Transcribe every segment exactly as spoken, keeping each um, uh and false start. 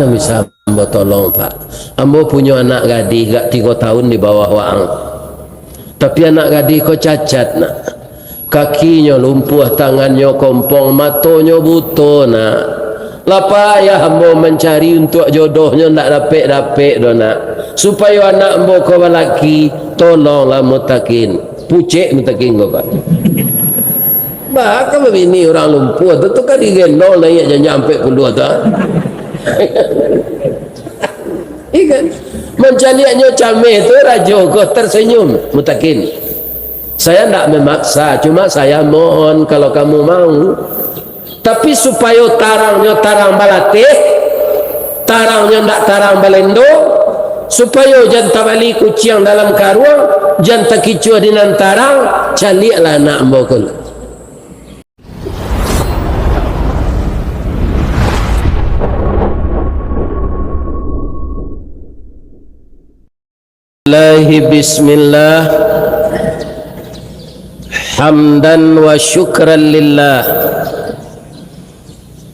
nan bisa ambo tolong, Pak? Ambo punyo anak gadih agak tigo taun di bawah waang. Tapi anak gadih ko cacat, nak. Kakinyo lumpuah, tangannyo kompong, matonyo buto, nak. Lah payah ambo mancari untuak jodohnyo, ndak dapek-dapek doh, nak. Supayo anak ambo ko balaki, tolonglah Mutakin. Pucek Mutakin ko, Pak. Baa ka babini urang lumpuah tu, tu ka digendong naiak janjang ampek puluah tu, ha? Iya kan? Mancaliaknyo cameh tu, rajo ko tersenyum. Mutakin, saya ndak memaksa, cuma saya mohon kalau kamu mau. Tapi supayo tarangnyo tarang balateh, tarangnyo ndak tarang balendo, supayo jan tabali kuciang dalam karuang, jan takicuah di nan tarang, caliaklah anak ambo ko. Bismillah. Hamdan wa syukran lillah.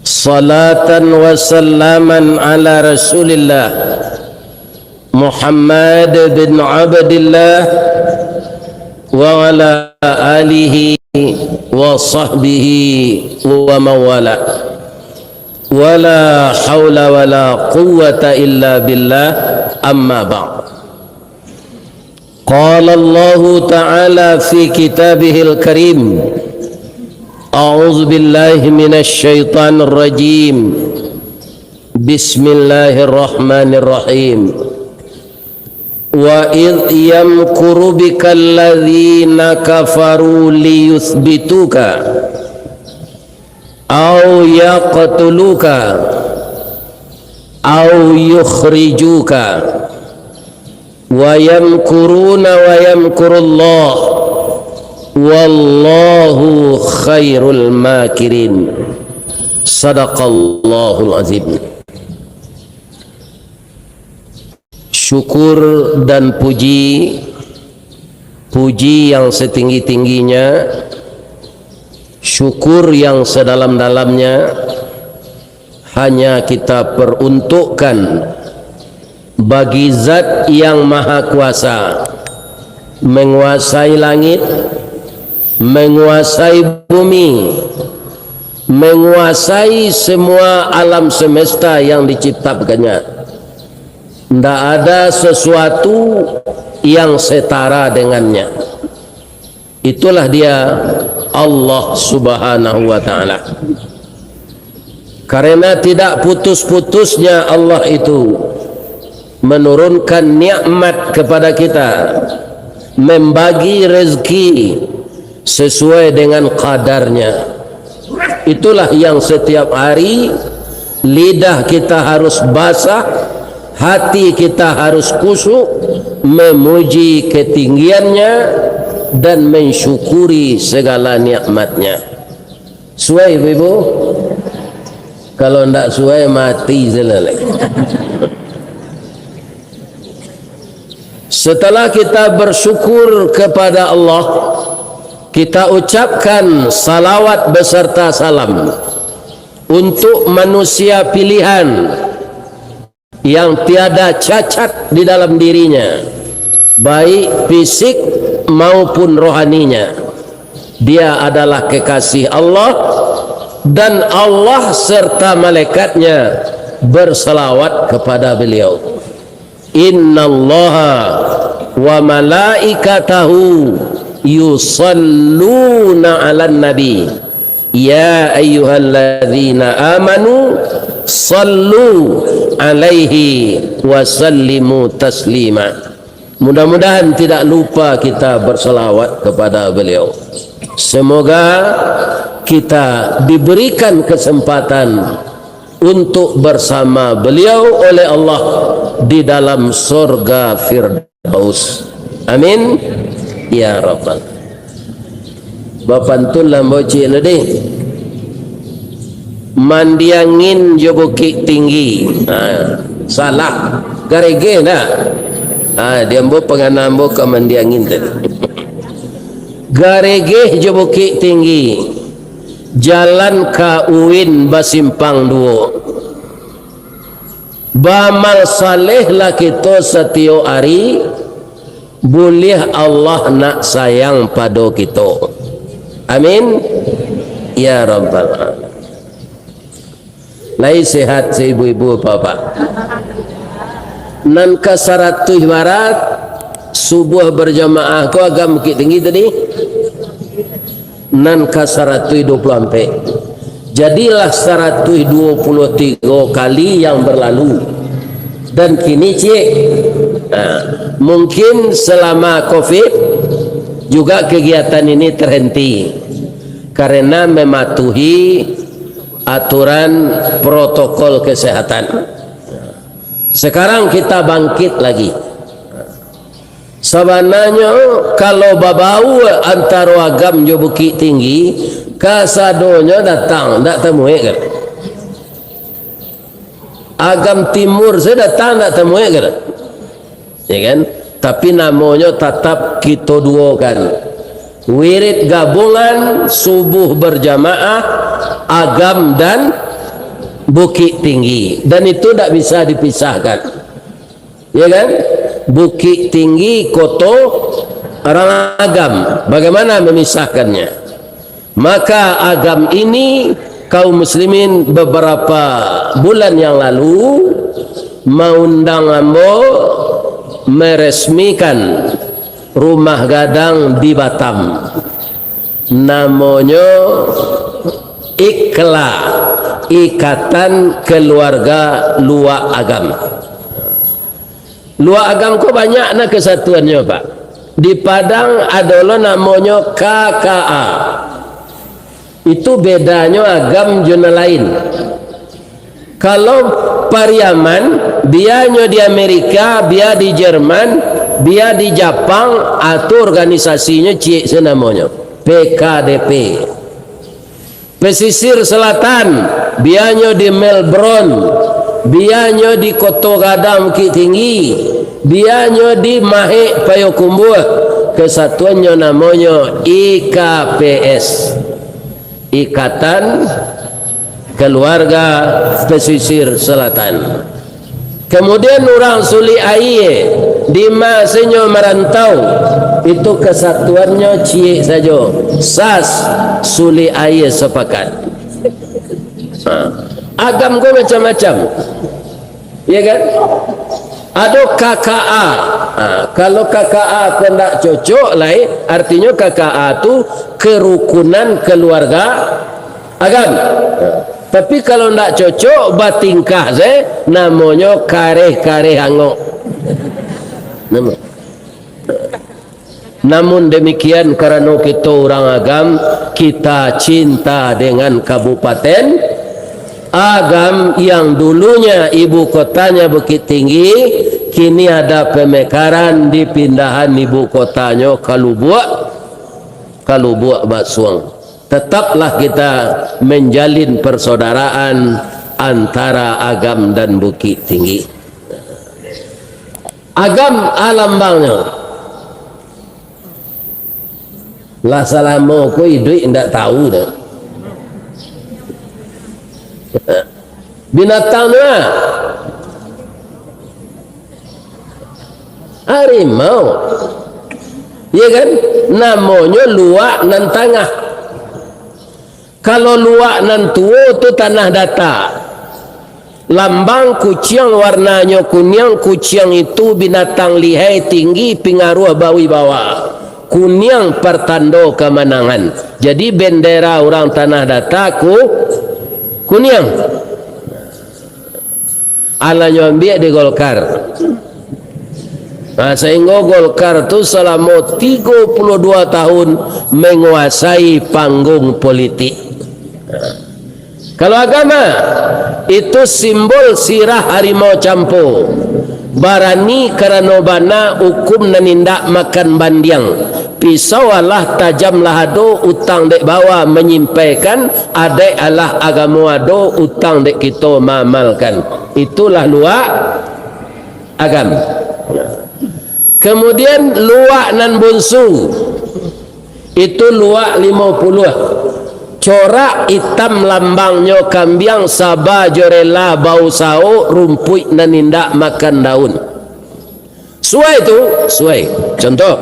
Salatan wa salaman ala Rasulillah. Muhammad bin Abdillah wa ala alihi wa sahbihi wa mawala. Wala haula wala quwwata illa billah, amma ba'd. Qala Allahu ta'ala fi kitabihil karim, a'udzu billahi minasy syaithanir rajim. Bismillahirrahmanirrahim. Wa idh yamkuru bikal ladzina kafaru liyutsbituka au yaqtuluka au yukhrijuka, wa yamkuruna wa yamkurullah, wallahu khairul makirin. Sadaqallahul azim. Syukur dan puji, puji yang setinggi-tingginya, syukur yang sedalam-dalamnya, hanya kita peruntukkan bagi Zat yang Maha Kuasa, menguasai langit, menguasai bumi, menguasai semua alam semesta yang diciptakan-Nya. Ndak ada sesuatu yang setara dengan-Nya. Itulah Dia, Allah Subhanahu wa Ta'ala. Karena tidak putus-putusnya Allah itu menurunkan nikmat kepada kita, membagi rezeki sesuai dengan kadarnya. Itulah yang setiap hari lidah kita harus basah, hati kita harus khusyuk memuji ketinggian-Nya dan mensyukuri segala nikmat-Nya. Suai, Ibu? Kalau ndak suai, mati salah lai. Setelah kita bersyukur kepada Allah, kita ucapkan salawat beserta salam untuk manusia pilihan yang tiada cacat di dalam dirinya, baik fisik maupun rohaninya. Dia adalah kekasih Allah, dan Allah serta malaikat-Nya bersalawat kepada beliau. Innallaha wa malaikatahu yusalluna 'alan nabi. Ya ayyuhalladzina amanu sallu 'alaihi wa sallimu taslima. Mudah-mudahan tidak lupa kita bersalawat kepada beliau. Semoga kita diberikan kesempatan untuk bersama beliau oleh Allah di dalam sorga Firdaus. Amin. Ya Rabbal. Bapantunlah ambo ciek lah deh. Mandiangin jo Bukik Tinggi. Ha, salah. Garegeh ndak? Ha, di ambo pangana ambo ka Mandiangin tadi. Garegeh jo Bukik Tinggi. Jalan ka Uin basimpang duo. Baamal salehlah kito satiyok ari, buliah Allah nak sayang pado kito. Amin. Ya Rabbal Alamin. Lai sehat, ibu-ibu, bapak? Nan ka saratuih barat, subuh berjamaah ko agam Bukittinggi tadi? Nan ka saratuih duo puluah ampek. Jadilah saratuih duo puluah tigo kali yang berlalu. Dan kini ciek. Nah, mungkin selama covid juga kegiatan ini terhenti karena mematuhi aturan protokol kesehatan. Sekarang kita bangkit lagi. Sabananyo, kalau babaua antaro Agam jo Bukittinggi, kasadonyo datang, ndak tamuek ka? Agam Timur sajo datang, ndak tamuek ka? Ya kan? Tapi namonyo tatap kito duokan. Wirid gabungan, subuh berjamaah, Agam dan Bukittinggi. Dan itu ndak bisa dipisahkan. Ya kan? Bukittinggi koto orang Agam. Bagaimana memisahkannya? Maka Agam ini, kaum muslimin, beberapa bulan yang lalu maundang ambo meresmikan rumah gadang di Batam. Namonyo IKLA, Ikatan Keluarga Luak Agam. Luak Agam ko banyak nah kesatuannyo, Pak. Di Padang ado lo namonyo K K A. Itu bedanyo Agam jo nan lain. Kalau Pariaman, bianyo di Amerika, bia di Jerman, bia di Japang, a tu organisasinyo ciek se namonyo, P K D P. Pesisir Selatan, bianyo di Melbourne, bianyo di Koto Gadang Bukittinggi, bianyo di Mahek Payokumbuah, kesatuannyo namonyo I K P S, Ikatan Keluarga Pesisir Selatan. Kemudian urang Sulik Aia, di ma se nyo marantau, itu kesatuannyo ciek sajo, sas, Sulik Aia Sepakat. Ha. Agam ko macam-macam. Ya kan? Ado K K A. Ha, kalau K K A ko ndak cocok lai, artinyo K K A tu kerukunan keluarga Agam. Tapi kalau ndak cocok, batingkah se, namonyo kareh-kareh angok. Namo. Namun demikian, karano kito urang Agam, kita cinta dengan Kabupaten Agam yang dulunya ibu kotanya Bukittinggi, kini ada pemekaran, dipindahan ibu kotanyo ka Lubuak, ka Lubuak Basuang. Tetaplah kita menjalin persaudaraan antara Agam dan Bukittinggi. Agam a lambangnyo. Lah salamo ko iduik ndak tahu doh. Binatang tu lah. Harimau. Ya kan? Namonyo Luak Nan Tangah. Kalau Luak Nan Tuo tu tanah data. Lambang kuciang warnanyo kuniang, kuciang itu binatang lihai, tinggi, pingaruah, bawibawa. Kuniang pertando kemenangan. Jadi bendera urang tanah data ku-, kuniang. Alah nyo ambiak di Golkar. Nah, sehingga Golkar tu selama tiga puluh dua tahun menguasai panggung politik. Kalau Agam, itu simbol sirah harimau campo. Barani karano bana, hukum nan indak makan bandiang. Pisau alah tajam lah ado, utang dek bawa manyimpaikan, adaik alah agamo ado, utang dek kito maamalkan. Itulah Luak Agam. Kemudian Luak Nan Bunsu, itu Luak Limo Puluah. Corak itam lambangnyo kambiang, saba jo rela bausaho, rumpuik nan indak makan daun. Suai tu? Suai. Contoh,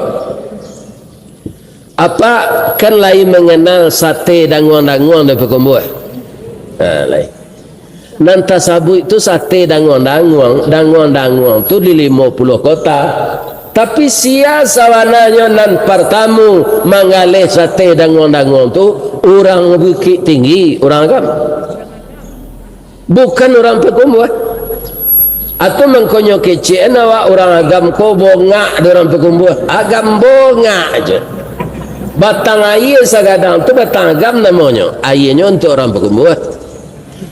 Apak kan lai manganal sate danguang-danguang di Pakumbuah? Ha, lai. Nan tasabuik tu sate danguang-danguang, danguang-danguang tu di limo puluah kota. Tapi sia sabananyo nan partamo manggaleh sate danguang-danguang tu? Urang Bukik Tinggi, urang Agam. Bukan urang Pakumbuah. Atau mangkonyo kecek an awak urang Agam ko bongak di urang Pakumbuah. Agam bongak aja. Batang aia sagadang tu Batang Agam namonyo. Aianyo untuak urang Pakumbuah.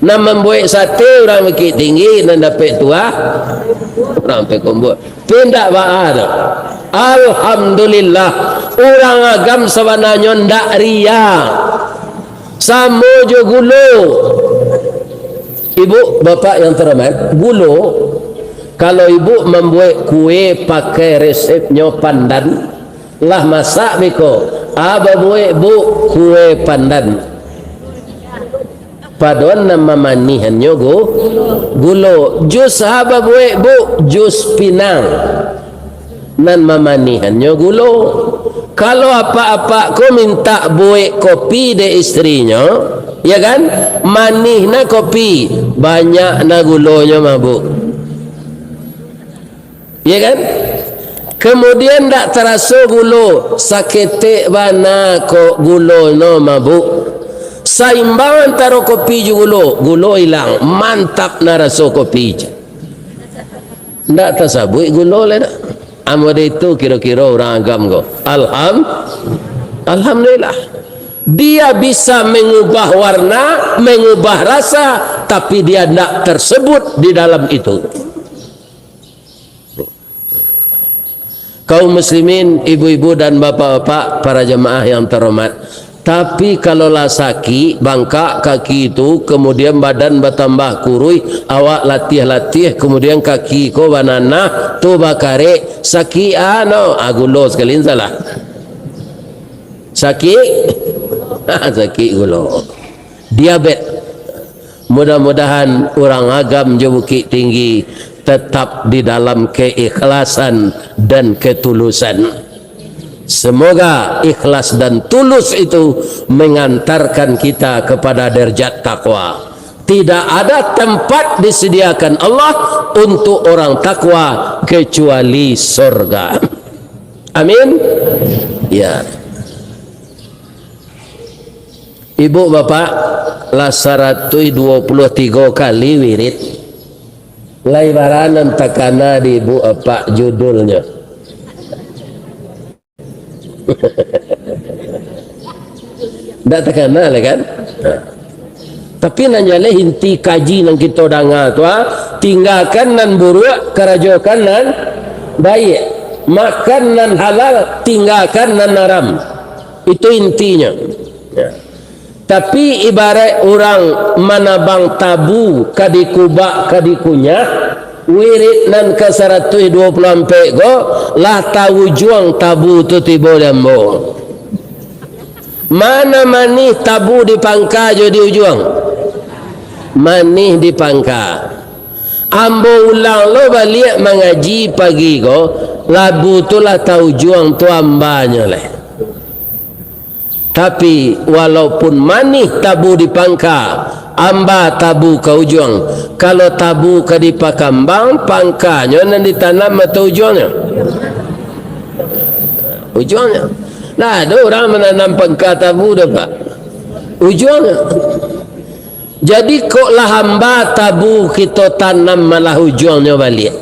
Nan mambuek sate urang Bukik Tinggi, nan dapek tuah urang Pakumbuah. Pindak baa tu. Alhamdulillah, urang Agam sabananyo ndak ria. Samo jo gulo. Ibu, bapak yang terhormat, gulo, kalau ibu mambuek kue pakai resepnyo pandan, lah masak beko, a babuek, Bu, kue pandan. Padoan nan mamanihannyo gu-, gulo. Jus a babuek, Bu, jus pinang. Nan mamanihannyo gulo. Kalau apak-apak ko mintak buek kopi dek istrinyo, ya kan? Manih na kopi, banyak na gulonyo, mabuk. Ya kan? Kemudian ndak taraso gulo, saketek bana ko gulo no, mabuk. Saimbang antaro kopi jo gulo, gulo ilang, mantap na raso kopi. Ndak tasabuik gulo lai dah. Amun itu kiro-kiro urang Agam ko. Alham-, Alhamdulillah. Dia bisa mengubah warna, mengubah rasa, tapi dia ndak tersebut di dalam itu. Kaum muslimin, ibu-ibu dan bapak-bapak, para jamaah yang terhormat. Tapi kalau lah sakik, bangkak kaki tu, kemudian badan batambah kuruih, awak latiah-latiah, kemudian kaki ko bananah, tu bakarek, sakik ano, ah, gulo sakali salah. Sakik? Sakik gulo. Diabet. Mudah-mudahan urang Agam jo Bukik Tinggi tetap di dalam keikhlasan dan ketulusan. Semoga ikhlas dan tulus itu mengantarkan kita kepada derajat takwa. Tidak ada tempat disediakan Allah untuk orang takwa kecuali sorga. Amin. Ya. Ibu bapak, lah saratuih duo puluah tigo kali wirid. Lai bara nan takana di ibu apak judulnyo? Ndak takana lah kan? Nah. Tapi nan jaleh inti kaji nan kito danga tu, ah, tinggakan nan buruak, karajokan nan baiak. Makan nan halal, tinggakan nan haram. Itu intinyo. Ya. Tapi, ibarat urang manabang tabu ka dikubak, ka dikunyah, wirid nan ka saratuih duo puluah ampek ko, lah taujuang tabu tu tibo di ambo. Mana manih tabu di pangka jo di ujuang? Manih di pangka. Ambo ulang lo baliak mangaji pagi ko, labu tu lah taujuang tu ambanyo lai. Tapi, walaupun manih tabu di pangka, amba tabu ka ujuang. Kalau tabu ka di pakambang, pangkanyo nan ditanam atau ujuangnyo? Ujuangnyo. Nah, ado urang mananam pangka tabu doh, Pak. Ujuangnyo. Jadi, kok lah amba tabu kito tanam malah ujuangnyo baliak.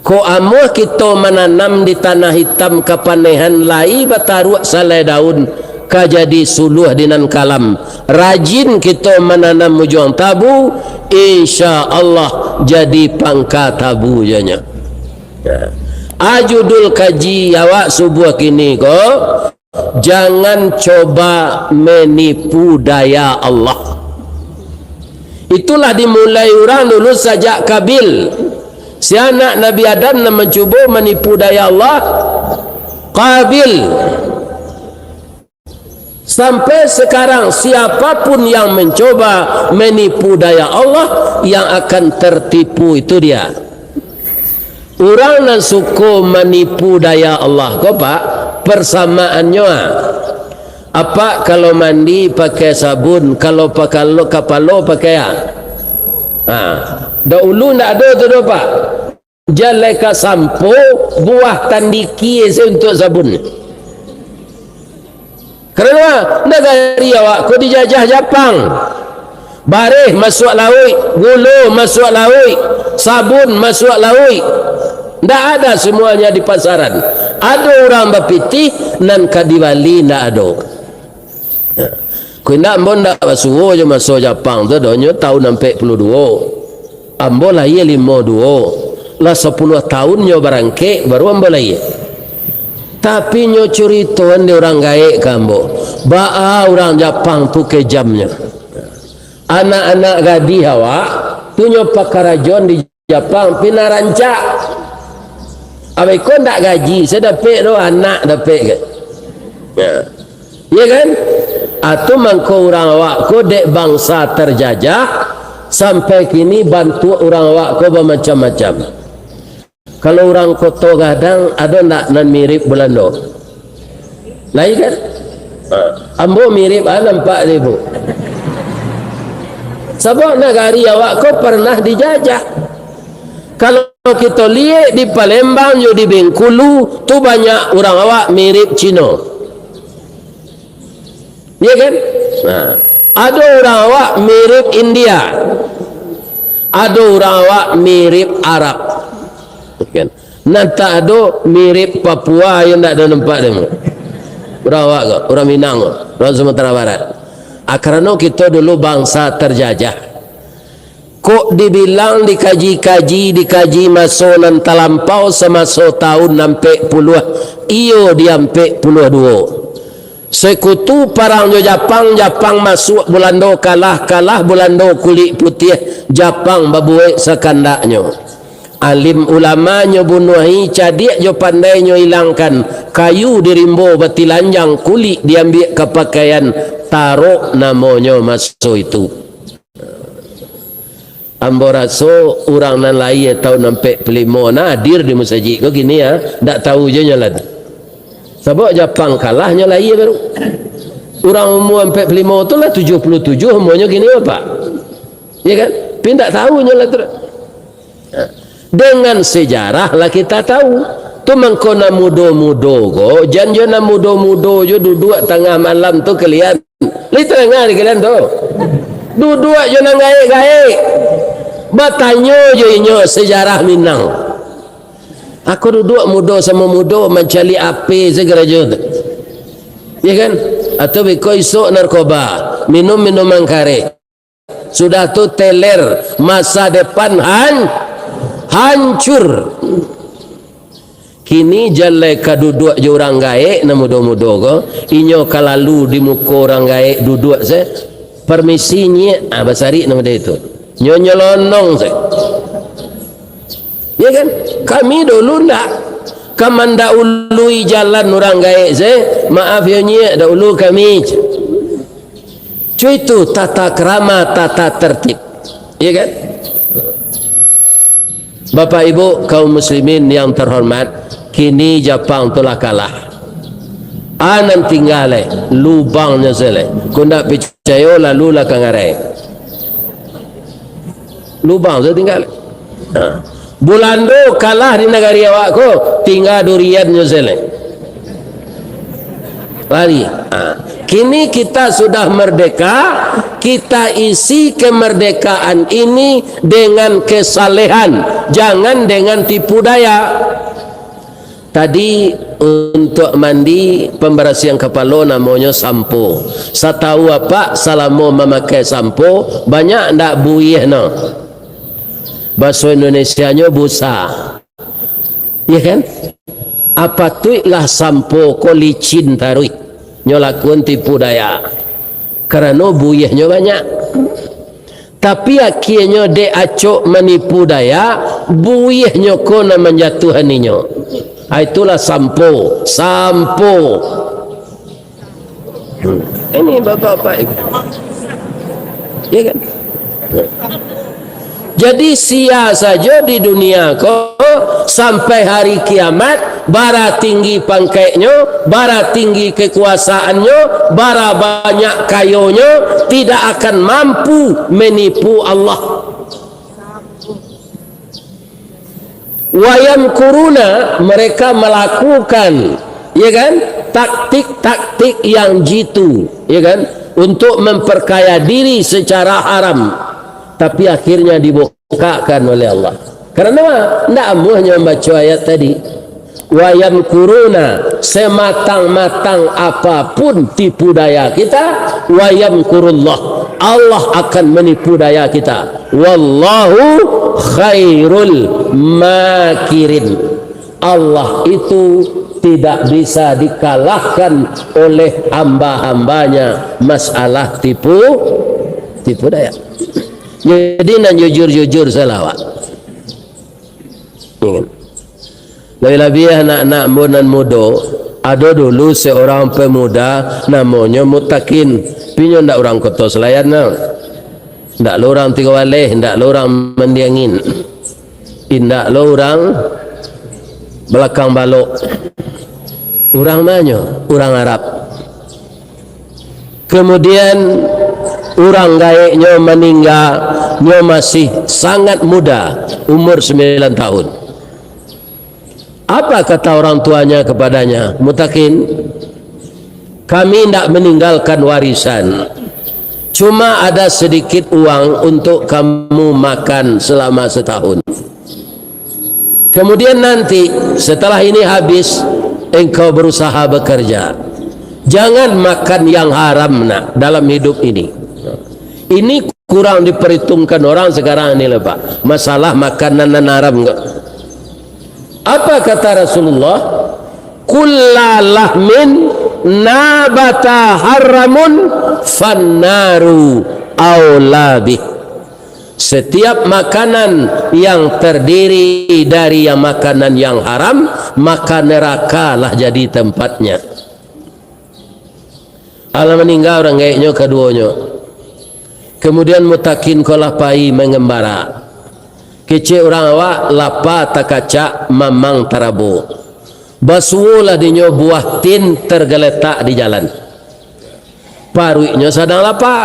Kok amuah kito mananam di tanah itam kapanehan lai bataruak salai daun, ka jadi suluah di nan kalam. Rajin kito mananam ujuang tabu, insya Allah jadi pangka tabu jonyo. Nah, a judul kaji awak subuah kini ko, Jangan coba menipu daya Allah. Itulah dimulai urang dulu sajak Kabil. Si anak Nabi Adam nan mancubo manipu daya Allah, Qabil. Sampai sekarang, siapapun yang mencoba menipu daya Allah, yang akan tertipu itu dia. Urang nan suko manipu daya Allah ko, Pak, persamaannyo, ah. Apak kalau mandi pakai sabun, kalau pakalo-, kapalo pakai, ah. Ah, dahulu ndak ado tu doh, Pak. Jalai ka sampo, buah tandiki se untuak sabun. Karano nagari awak ko dijajah Japang. Bareh masuak lauik, gulo masuak lauik, sabun masuak lauik. Ndak ada, semuanya di pasaran. Ado urang bapitih, nan ka dibali ndak ado. Ko indak, ambo ndak basuo jo maso Japang tu doh, nyo tahun ampek puluah duo. Ambo lahia limo duo. Lah sapuluah tahun nyo barangkek, baru ambo lahia. Tapi nyo curitoan dek urang gaek ka ambo. Baa urang Japang tu kejamnyo. Anak-anak gadih awak, punyo pakarajoan di Japang, pina rancak. Abih ko ndak gaji, sa dapek tu, anak dapek kan. Ya. Ya kan? Atu mangko urang awak ko dek bangsa terjajah, sampai kini bantuak urang awak ko bamacam-macam. Kalau urang Koto Gadang, ado ndak nan mirip Bulando? Lai kan? Ha. Ambo mirip, ah, nampak dek ibu. Sabab nagari awak ko parnah dijajah. Kalau kito liek di Palembang jo di Bengkulu, tu banyak urang awak mirip Cino. Iya kan? Nah, ado urang awak mirip India. Ado urang awak mirip Arab. Kan? Nan tak ado mirip Papua, yo ndak ado nampak dek ambo. Urang awak ko, urang Minang ko, urang Sumatera Barat. Ah, karano kito dulu bangsa terjajah. Kok dibilang dikaji-kaji, dikaji maso nan talampau samaso tahun ampek puluah, iyo di ampek puluah duo. Sekutu parang jo Japang, Japang masuak Bulando kalah, kalah Bulando kulik putiah, Japang babuek sakandaknyo. Alim ulama nyo bunuahi, cadiak jo pandai nyo ilangkan, kayu di rimbo batilanjang, kulik diambiak ka pakaian, tarok namonyo maso itu. Ambo raso urang nan lahia tahun ampek puluah limo, nah, hadir di musajik ko kini, ah, ndak tahu juo nyo lah tu. Sabab Japang kalah, nyo lahia baru. Urang umua ampek puluah limo tu lah tujuah puluah tujuah umuanyo kini, Bapak. Ya kan? Tapi ndak tahu nyo lah tu. Dengan sejarah lah kita tahu. Tu mangko nan mudo-mudo ko, jan jo nan mudo-mudo jo duduak tangah malam tu kalian. Lai tadanga dek kalian tu? Duduak jo nan gaek-gaek. Batanyo jo inyo sejarah Minang. Ako duduak mudo samo mudo mancaliak api se karajo tu. Ya kan? Atau beko isok narkoba, minum minuman kareh. Sudah tu teler, masa depan han-, hancur. Kini jalai ka duduak jo urang gaek nan mudo-mudo ko, inyo ka lalu di muko urang gaek duduak se, "Permisi, Nyiak." Ah, basarik nan model itu. Nyo nyelonong se. Ya kan? Kami dulu ndak ka mandahului jalan urang gaek se, "Maaf yo, Nyiak, dahulu kami." Cuy itu tata krama, tata tertib. Ya kan? Bapak Ibu kaum muslimin yang terhormat, kini Japang tu lah kalah. Ah, nan tingga lai, lubangnyo se lai. Ko ndak picayo, lalulah ka ngarai. Lubang se tingga lai. Ha. Bulando kalah di nagari awak ko, tingga duriannyo se lai. Lari. Ha. Kini kita sudah merdeka, kita isi kemerdekaan ini dengan kesalehan, jangan dengan tipu daya. Tadi, untuk mandi pembersihan kapalo namonyo sampo. Satahu apak, salamo mamakai sampo, banyak ndak buihnyo? Baso Indonesianyo busa. Ya kan? Apatuiklah sampo ko licin taruih. Nyo lakuan tipu daya. Karano buihnyo banyak. Tapi akienyo dek acok manipu daya, buihnyo ko nan manjatuahan inyo. Ah, itulah sampo, sampo. Hmm. Ini bapak-bapak ini. Ya kan? Jadi sia sajo di dunia ko, sampai hari kiamat, bara tinggi pangkeknyo, bara tinggi kekuasaannyo, bara banyak kayonyo, tidak akan mampu menipu Allah. Wayamkuruna, mereka melakukan, ya kan, taktik-taktik yang jitu, ya kan, untuk memperkaya diri secara haram, tapi akhirnya dibukakkan oleh Allah. Karena ndak amuahnyo mambaco ayat tadi. Wayamkuruna, sematang-matang apapun tipu daya kita, wayamkurullah, Allah akan menipu daya kita. Wallahu khairul makirin. Allah itu tidak bisa dikalahkan oleh hamba-hambanya masalah tipu, tipu daya. Jadi, nan jujur-jujur sajo lah awak. Ingat. Labiah-labiah anak-anak ambo nan mudo, ado dulu seorang pemuda namonyo Mutakin. Tapi nyo ndak urang Koto Salayan, nah. Ndak lo urang Tigo Baleh, ndak lo urang Mandiangin. Indak lo urang Balakang Balok. Urang ma nyo? Urang Arab. Kemudian, urang gaeknyo maningga, nyo masih sangat muda, umur sembilan tahun. Apa kata orang tuanya kepadanya, "Mutakin, kami indak meninggalkan warisan. Cuma ada sedikit uang untuk kamu makan selama setahun." Kemudian nanti, setelah ini habis, engkau berusaha bekerja. Jangan makan yang haram nak dalam hidup ini. Ini kurang diperhitungkan orang sekarang ini lah, Pak. Masalah makanan nan haram ko. Apa kata Rasulullah? "Kulla lahmin nabata haramun fannaru aula bih." Setiap makanan yang terdiri dari yang makanan yang haram, maka neraka lah jadi tempatnya. Alah maningga urang gaeknyo kaduonyo. Kemudian Mutakin ko lah pai mangambara. Kecek urang awak, lapa takacak, mamang tarabo. Basuo lah dinyo buah tin tergeletak di jalan. Paruiknyo sadang lapa.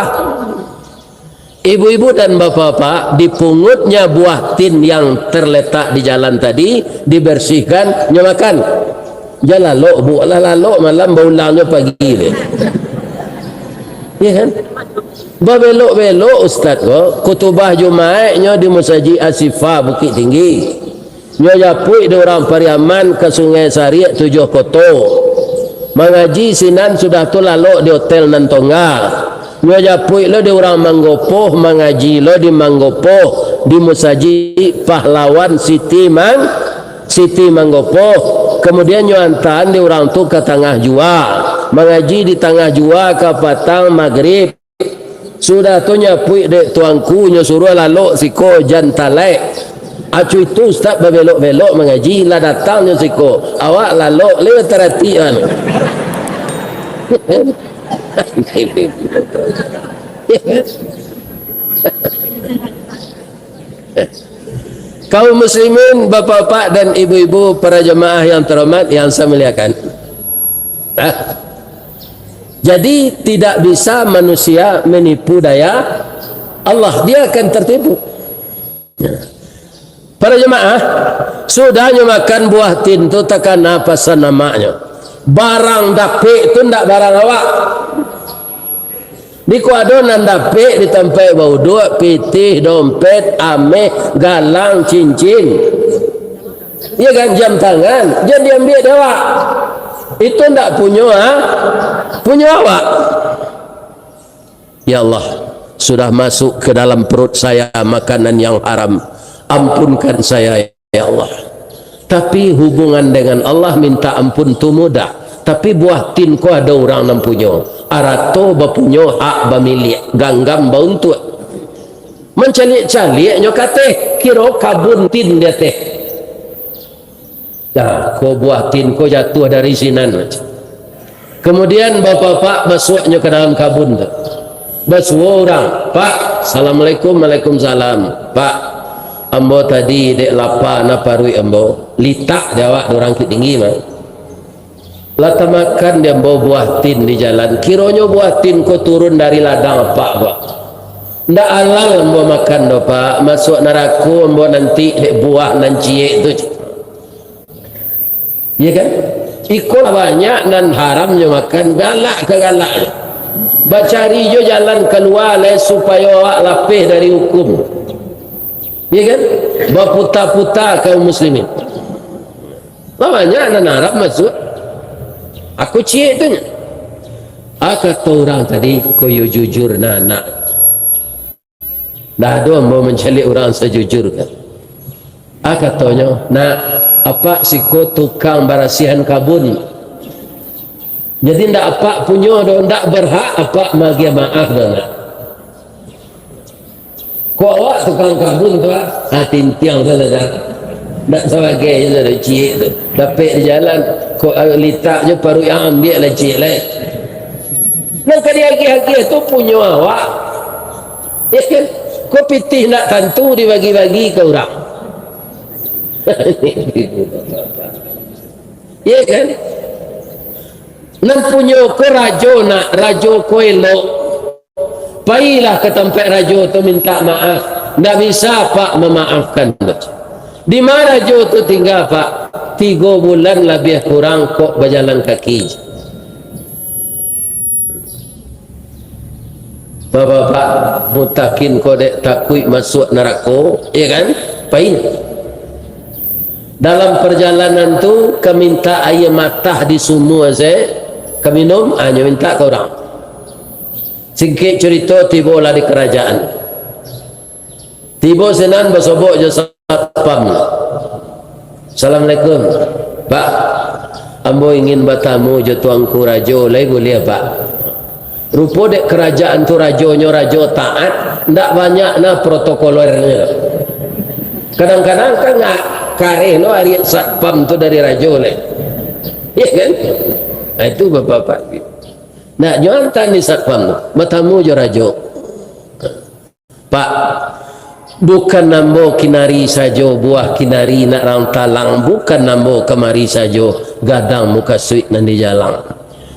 Ibu-ibu dan bapak-bapak, dipungutnya buah tin yang terletak di jalan tadi, dibersihkan, nyo makan. Jan lalok, Bu, lah lalok malam, baulangnyo pagi tu. Ya kan? Babelok-belok ustaz ko, khutubah Jumaiknyo di Musajik Ashifa Bukittinggi. Nyo japuik dek urang Pariaman ka Sungai Sariak Tujuah Koto. Mangaji sinan, sudah tu lalok di hotel nan tongga. Nyo japuik lo dek urang Manggopoh, mangaji lo di Manggopoh, di Musajik Pahlawan Siti Mang-, Siti Manggopoh. Kemudian nyo antaan dek urang tu ka Tangah Jua. Mangaji di Tangah Jua ka patang magrib. Sudah tu nyapuik dek tuanku, nyo suruah lalok siko jan talaik. Acu itu ustaz babelok-belok mangaji, lah datang nyo siko. Awak lalok le taratik an. Kaum muslimin, bapak-bapak dan ibu-ibu, para jamaah yang terhormat, yang saya muliakan. Ah. Jadi, tidak bisa manusia menipu daya Allah. Dia akan tertipu. Para jamaah, sudah nyo makan buah tin tu, takana pasan amaknyo. Barang dapek tu ndak barang awak. Di ko ado nan dapek di tampek bauduak, pitih, dompet, ameh, galang, cincin. Iya kan, jam tangan, jan diambiak dek awak. Itu ndak punyo, ha? Punyo awak. Ya Allah, sudah masuk ke dalam perut saya makanan yang haram. Ampunkan saya, ya Allah. Tapi hubungan dengan Allah minta ampun tu mudah. Tapi buah tin ko ado urang nan punyo. Arato bapunyo, hak bamilik, ganggam bauntuak. Mancaliak-caliaknyo ka ateh, kiro kabun tin di ateh. Nah, ko buah tin ko jatuah dari sinan. Kamudian, bapak-bapak masuaknyo ka dalam kabun tu. Basuo urang, "Pak, assalamualaikum." "Waalaikumsalam." "Pak, ambo tadi dek lapa na paruik ambo." Litak di awak dek urang Bukittinggi mah. "Lah tamakan di ambo buah tin di jalan. Kironyo buah tin ko turun dari ladang apak, Pak. Ndak halal ambo makan doh, Pak. Masuak narako ambo nanti dek buah nan ciek tu." Iya kan? Iko lah banyak nan haram nyo makan, galak ka galak nyo. Bacari jo jalan kalua lai supayo awak lapeh dari hukum. Iya kan? Baputa-puta kaum muslimin. Lah banyak nan haram masuak. Aku ciek tu nyo. Ah, kato urang tadi, ko yo jujur nah, nak. Ndak ado ambo mancaliak urang sajujur kan. Ah, katonyo, "Nak, apak siko tukang barasiahan kabun. Jadi ndak apak punyo doh, ndak berhak apak maagiah maaf doh, nak." "Kok awak tukang kabun tu, ah?" "Ah, tintiang sajo dah. Ndak sabagai je dah, ciek tu. Dapek di jalan, kok awak litak je paruik, ah, ambiak lah ciek lai. Nan ka diagiah-agiah tu punyo awak." Ya kan? Ko pitih ndak tantu dibagi-bagi ka urang. Ya kan? Nan punyo ko rajo nak, rajo ko elok. Pailah ka tampek rajo tu mintak maaf. Ndak bisa apak mamaafkan tu. Dima rajo tu tingga, Pak? Tigo bulan labiah kurang kok bajalan kaki. Bapak-bapak, mutakin ko dek takuik masuak narako, ya kan? Pain. Dalam parjalanan tu, ka mintak aia matah di sumua se, ka minum, hanyo mintak ka urang. Singkek curito, tibolah di karajaan. Tibo sinan basobok jo satpam. "Assalamualaikum. Pak, ambo ingin batamu jo Tuanku Rajo, lai buliah, Pak?" Rupo dek karajaan tu rajonyo rajo taat, ndak banyak nah protokolernyo. Kadang-kadang kan ndak kareh lo ariak satpam tu dari rajo lai. Ya kan? Nah, itu bapak-bapak. Nak jo anta ni satpam tu, batamu jo rajo. "Pak, bukan ambo kinari sajo, buah kinari nak rang talang, bukan ambo kamari sajo, gadang mukasuik nan di jalang.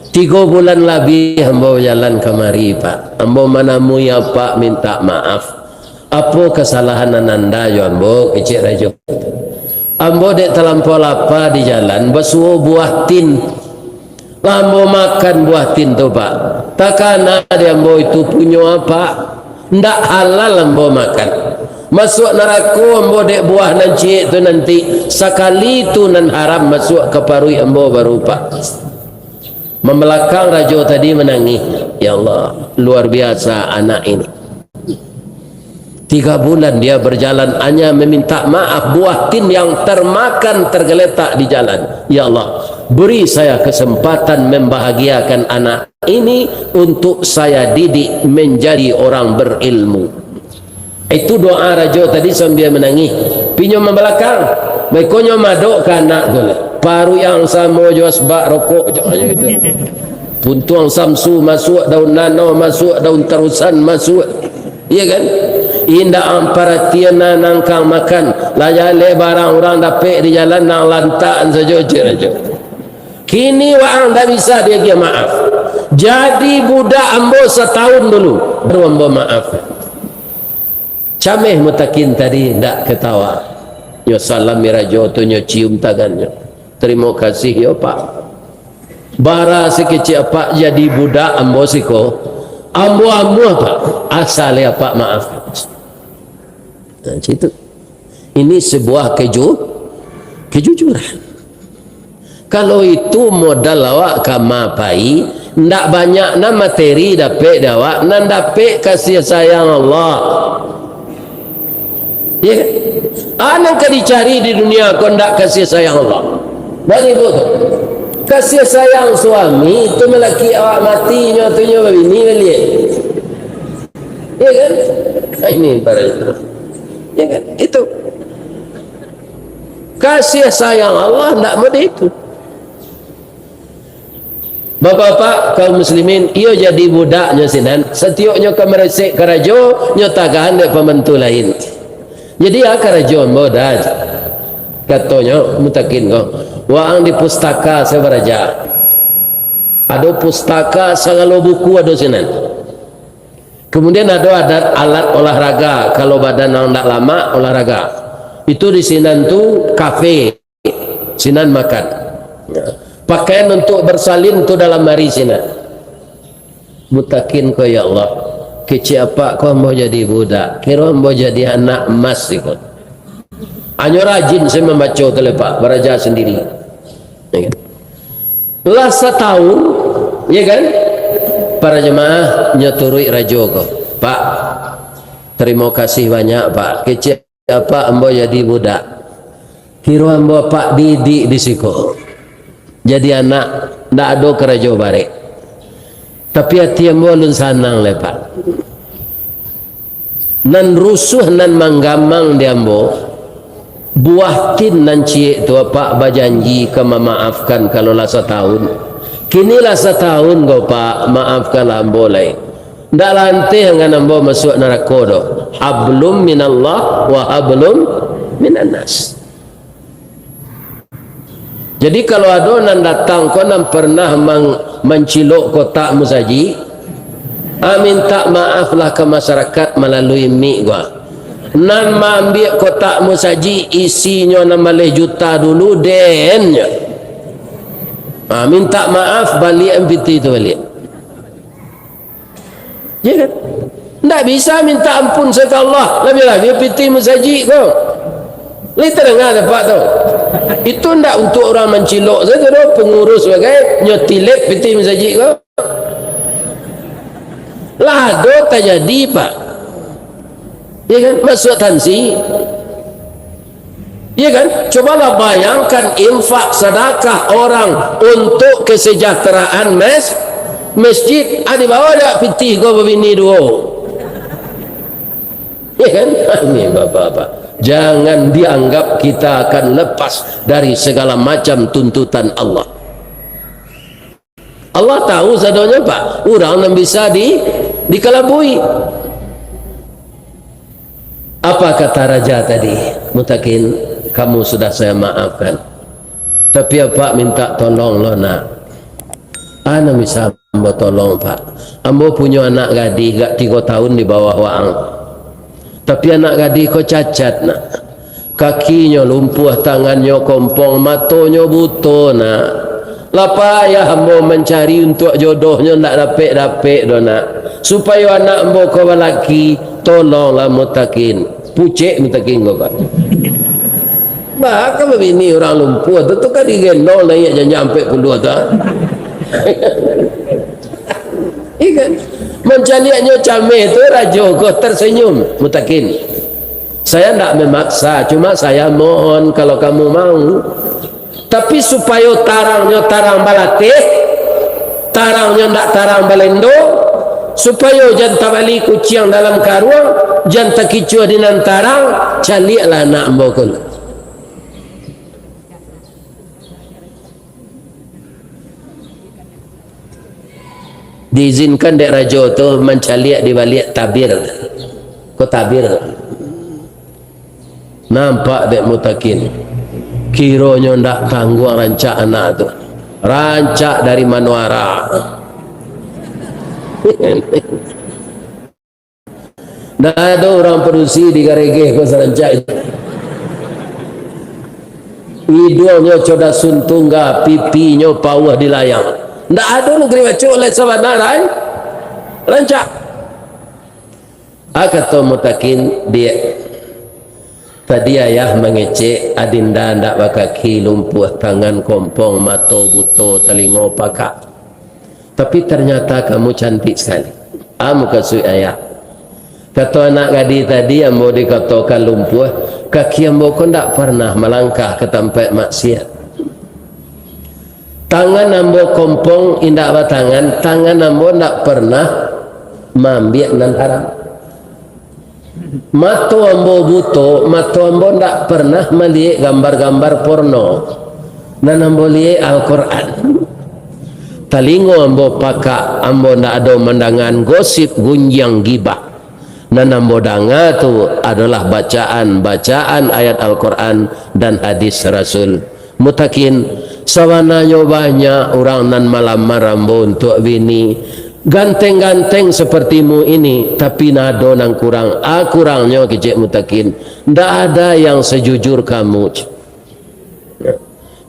Tigo bulan labiah ambo bajalan kamari, Pak. Ambo manamui apak mintak maaf. Apo kasalahan nan anda jo ambo?" kecek rajo. "Ambo dek talampau lapa di jalan, basuo buah tin. Lah ambo makan buah tin tu, Pak. Takana di ambo itu punyo apak. Ndak halal ambo makan. Masuak narako ambo dek buah nan ciek tu nanti. Sakali tu nan haram masuak ka paruik ambo baru, Pak." Mambalakang rajo tadi manangih. Ya Allah, luar biasa anak ini. Tiga bulan dia berjalan hanya meminta maaf buah tin yang termakan tergeletak di jalan. Ya Allah, beri saya kesempatan membahagiakan anak ini untuk saya didik menjadi orang berilmu. Itu doa rajo tadi sambil menangis. Pinyo mambalakang. Baikonyo madok ka anak tu lah. Paruik yang samo jo asbak rokok. Jangan itu. Puntuang samsu masuak, daun nano masuak, daun tarusan masuak. Iya kan? Indak ang paratian nan angkang makan. Lah jaleh barang urang dapek di jalan, nang lantakan sajo, cek rajo. Kini waang ndak bisa diagiah maaf. Jadi budak ambo satahun dulu, baru ambo maaf. Cameh mutakin tadi ndak katawa. Nyo salami rajo tu, nyo cium tangannyo. "Tarimo kasih yo, Pak. Bara sakecek apak jadi budak ambo siko, ambo amuah, Pak, asa lai apak maaf." Nah, situ. Ini sebuah keju-, kejujuran. Kalau itu modal awak ka ma pai, ndak banyak nan materi dapek di awak, nan dapek kasih sayang Allah. Ya kan? Ah, nan ka dicari di dunia ko ndak kasih sayang Allah. Bagi tu. Kasih sayang suami tu malaki awak mati, nyo tu nyo babini baliak. Ya kan? Ini para itu. Ya kan? Itu. Kasih sayang Allah ndak model itu. Bapak-bapak, kaum muslimin, iyo jadi budaknyo sinan, satioknyo ka maresek karajo, nyo tagahan dek pambantu lain. Jadi, ah, karajo ambo dah, katonyo mutakin ko, waang di pustaka sabaraja. Ado pustaka, sagalo buku ado sinan. Kemudian ado adat alat olahraga, kalau badan urang ndak lamak, olahraga. Itu di sinan tu kafe, sinan makan. Ya. Pakaian untuk bersalin tu dalam ari sinan. Mutakin ko, "Ya Allah, kecek apak ko ambo jadi budak, kiro ambo jadi anak emas iko." Anyo rajin se mambaco tu lai, Pak, baraja sandiri. Ya kan? Lah satahun, ya kan? Para jamaah nyo turuik rajo ko. "Pak, tarimo kasih banyak, Pak. Kecek apak ambo jadi budak. Kiro ambo apak didik di siko. Jadi anak, ndak ado karajo barek. Tapi ati ambo alun sanang lai, Pak." Nan rusuah, nan manggamang di ambo, buah tin nan ciek tu, apak bajanji ka mamaafkan kalau lah satahun. Kini lah satahun ko, Pak, maafkanlah ambo lai. Ndak lanteh angan ambo masuak narako doh. Hablum minallah wa hablum minannas. Jadi, kalau ado nan datang ko nan pernah mang-, mancilok kotak musajik, ah, mintak maaflah ka masarakat malalui mik ko. Nan maambiak kotak musajik, isinyo nan maleh juta dulu, den nyo. Ah, mintak maaf, baliak pitih tu baliak. Ya kan? Ndak bisa minta ampun sajo ka Allah, labiah-labiah pitih musajik ko. Lai tadanga dek apak tu? Itu ndak untuak urang mancilok sajo doh, pangurus bagai, nyo tilek pitih musajik ko. Lah ado tajadi, Pak. Ya kan? Masuak tansi. Ya kan? Cobalah bayangkan infak sadakah orang untuk kesejahteraan mes-, masjid. Ah, dibawa dak pitih ko babini duo? Ya kan? Ini bapak-bapak. Jangan dianggap kita akan lepas dari segala macam tuntutan Allah. Allah tahu sadonyo, Pak. Urang nan bisa di-, dikalabui. Apa kata raja tadi? "Mutakin, kamu sudah saya maafkan. Tapi apak minta tolong lo, nak." "Ah, nan bisa ambo tolong, Pak? Ambo punyo anak gadih gak tigo tahun di bawah waang. Tapi anak gadih ko cacat, nak. Kakinyo lumpuah, tangannyo kompong, matonyo buto, nak. Lah payah ambo mancari untuak jodohnyo, ndak dapek-dapek doh, nak. Supayo anak ambo ko balaki, tolonglah mutakin." Pucek mutakin ko, Pak. Bah, ka babini urang lumpuah tu, tu ka digendong naiak janjang ampek puluah tu, ah. Iya kan? Mancaliaknyo cameh tu, rajo ko tersenyum. "Mutakin, saya ndak memaksa, cuma saya mohon kalau kamu mau. Tapi supayo tarangnyo tarang balatih, tarangnyo ndak tarang balendo, supayo jan tabali kuciang dalam karuang, jan takicuah di nan tarang, caliaklah anak ambo ko." Diizinkan dek rajo tu mancaliak di baliak tabir. Ko tabir. Nampak dek mutakin. Kironyo ndak tangguang rancak anak tu. Rancak dari manuara. Ndak ado urang padusi di Garegeh ko sarancak itu. Iduangnyo codas suntungga, pipinyo pauah di layang. Ndak ado nagari bacok lai sabana, rai. Rancak. Ah, kato mutakin, "Diak, tadi ayah mangecek, adinda ndak bakaki, lumpuah tangan, kompong, mato buto, talingo pakak. Tapi ternyata kamu cantik sekali. Ah, mukasuik ayah." Kato anak gadih tadi, "Ambo dikatokan lumpuah, kaki ambo ko ndak pernah malangkah ka tampek maksiat. Tangan ambo kompong indak batangan, tangan ambo ndak pernah maambiak nan haram. Mato ambo buto, mato ambo ndak pernah maliek gambar-gambar porno. Nan ambo liek Al-Quran. Talingo ambo pakak, ambo ndak ado mandangaan gosip gunjiang gibah. Nan ambo danga tu adolah bacaan-bacaan ayat Al-Quran dan hadis Rasul. Mutakin, sabananyo banyak urang nan malamar ambo untuak bini. Ganteng-ganteng sapartimu ini, tapi nan ado nan kurang. A kurangnyo, kecek Mutakin, ndak ada yang sejujur kamu.